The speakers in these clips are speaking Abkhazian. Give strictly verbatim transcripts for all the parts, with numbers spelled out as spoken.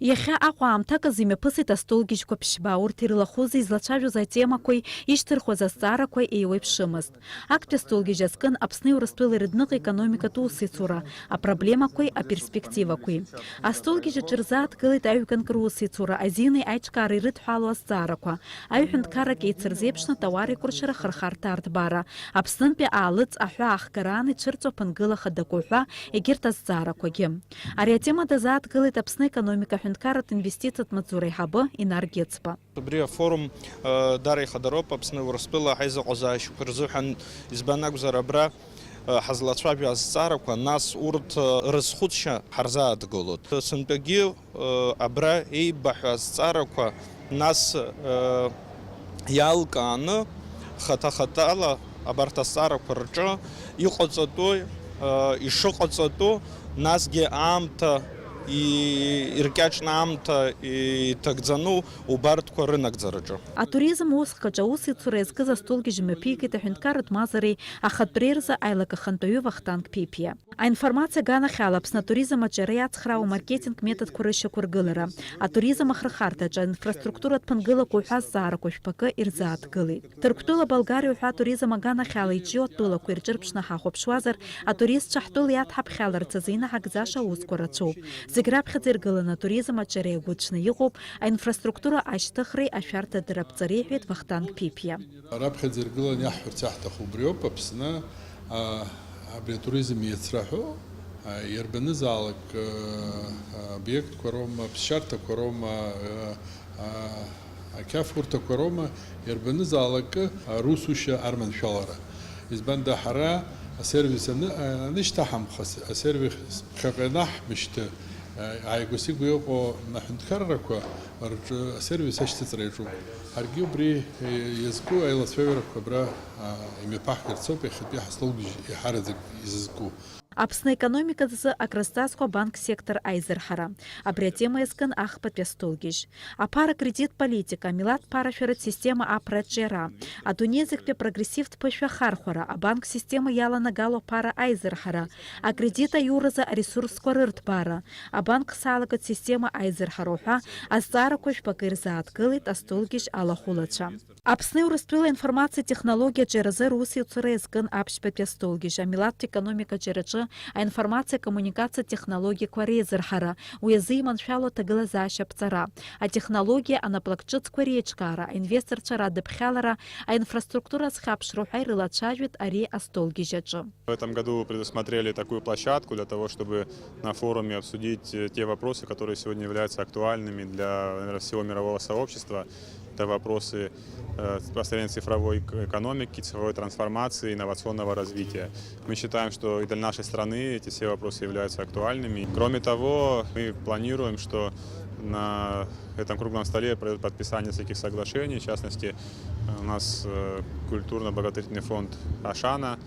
Иахьа Аҟәа аамҭак азы имҩаԥысит астолгьежьқәа ԥшьба. Урҭ ирылахәыз, излацәажәоз атемақәеи ишьҭырхуаз азҵаарақәеи еиуеиԥшымызт. Актәи астолгьежь азкын Аԥсни Урыстәылеи рыдныҟа економикатә усеицура, апроблемақәеи аперспективақәеи. Астолгьежь аҿы рзааҭгылеит аҩганк русеицура, азини аиҿкаареи ирыдҳәалоу азҵаарақәа, аҩҳәынҭқаррак еицырзеиԥшны атауареикәыршара ахырхарҭа арҭбаара, Аԥснынтәи аалыҵ аҳәаа ахгараан ицәырҵуа аԥынгыла хадақәа уҳәа егьырҭ азҵаарақәагьы. Ари атема дазааҭгылеит Аԥсны аекономика аҳәынҭқарратә инвестициатә маҵзура аиҳабы Инар Гьыцба. Убри афорум, э, дара ихадароуп Аԥсны Урыстәыла аизыҟазаашьақәа рзыҳәан, избан акәзар, абра, э, ҳазлацәажәо азҵаарақәа, нас урҭ, э, рызхәыцшьа ҳарзааҭгылоит. Сынтәагьы, э, абра еибаҳҳәо азҵаарақәа, нас, э, иалкааны, хаҭа-хаҭала абарҭ азҵаарақәа рҿы иҟаҵатәу, э, ишыҟаҵатәу, насгьы аамҭа и-, иркьаҿны аамҭа иҭагӡану убарҭқәа рынагӡараҿы. Атуризм усхкаҿы аусеицура иазкыз астолгьежь мҩаԥигеит аҳәынҭқарратә мазареи ахатәреи рзы аилак ахантәаҩы Вахтанг Ԥиԥиа. Аинформациа аганахьала Аԥсны атуризм аҿиара иацхраауа амаркетинг методқәа рышьақәыргылара, атуризм ахырхарҭаҿы аинфраструктуратә ԥынгылақәа уҳәа азҵаарақәа жәпакы ирзааҭгылеит. Ҭырқәтәыла Болгариа уҳәа атуризм аганахьала иҿио атәылақәа ирҿырԥшны ҳахәаԥшуазар, атуристцәа ҳтәыла иадҳаԥхьаларц азы инаҳагӡаша аусқәа рацәоуп. Зегь раԥхьаӡа иргыланы атуризм аҿиара иагәыцәны иҟоуп аинфраструктура ашьҭыхреи ашәарҭадара аԥҵареи, иҳәеит Вахтанг Ԥиԥиа. Раԥхьаӡа иргыланы иаҳҳәарц иаҳҭаху убриоуп, Аԥсны, а, абри атуризм иацраҳәо, а, иарбанызаалак, а, обиектқәа роума, аԥсшьарҭақәа роума, а, а, ақьафурҭақәа роума, иарбанызаалакы, а, русушьа арманшәалара. Избанда ҳара асервис аны-, а, анышьҭаҳамхас, асервис ԥхьаҟа ианаҳмышьҭы, а, ааигәа-сигәа иҟоу аҳәынҭқаррақәа рҿы асервис ашьҭыҵра иаҿуп. Ҳаргьы убри, е, иазку аилацәажәарақәа абра, а, имҩаԥаҳгарц ауп иахьатәи ҳастолбжь иаҳараӡак изызку. Аԥсны аекономикаҿы акрызҵазкуа абанк сектор аизырҳара. Абри атема иазкын ахԥатәи астолгьежь. Аԥара-кредит политика, амилаҭ ԥарашәаратә система аԥра аҿиара, адунеи зегьтәи апрогрессивтә ԥышәа ахархәара, абанк система иаланагало аԥара аизырҳара, акредит аиуразы аресурсқәа рырҭбаара, абанк салагатә система аизырҳара уҳәа азҵаарақәа жәпакы ирзааҭгылеит астолгьежь алахәылацәа. Аԥсни Урыстәыла аинформациатә технологиа аҿиаразы русеицура иазкын аԥшьбатәи астолгьежь, амилаҭтә економика аҿиараҿы аинформациа-коммуникациатә технологиақәа реизырҳара, уи азы иманшәало аҭагылазаашьа аԥҵара, атехнологиа анаплак ҿыцқәа реиҿкаара, аинвесторцәа радыԥхьалара, аинфраструктура азхьаԥшра уҳәа ирылацәажәеит ари астолгьежь аҿы. В этом году предусмотрели такую площадку для того, чтобы на форуме обсудить, э, те вопросы, которые сегодня являются актуальными для, наверное, всего мирового сообщества. Это вопросы, э, построения цифровой эк-, экономики, цифровой трансформации, инновационного развития. Мы считаем, что и для нашей страны эти все вопросы являются актуальными. Кроме того, мы планируем, что на этом круглом столе пройдет подписание нескольких соглашений. В частности, у нас, э, культурно-благотворительный фонд «Ашана»,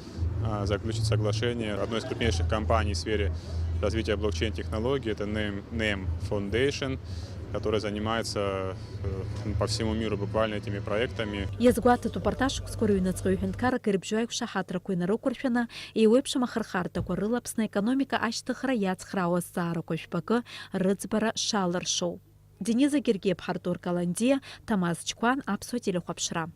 а, заключит соглашение одной из крупнейших компаний в сфере развития блокчейн-технологий, это Name, Name Foundation, которая занимается, э, по всему миру буквально этими проектами. Иазгәаҭатәуп, арҭ ашықәсқәа рыҩныҵҟа ҩ-ҳәынҭқаррак ирыбжьоу аиқәшаҳаҭрақәа инарықәыршәаны, еиуеиԥшым ахырхарҭақәа рыла Аԥсны аекономика ашьҭыхра иацхраауа азҵаарақәа жәпакы рыӡбара шалыршоу. Дениза Гергиеԥҳа, Артур Каландиа, Ҭамаз Чқәан, Аԥсуа телехәаԥшра.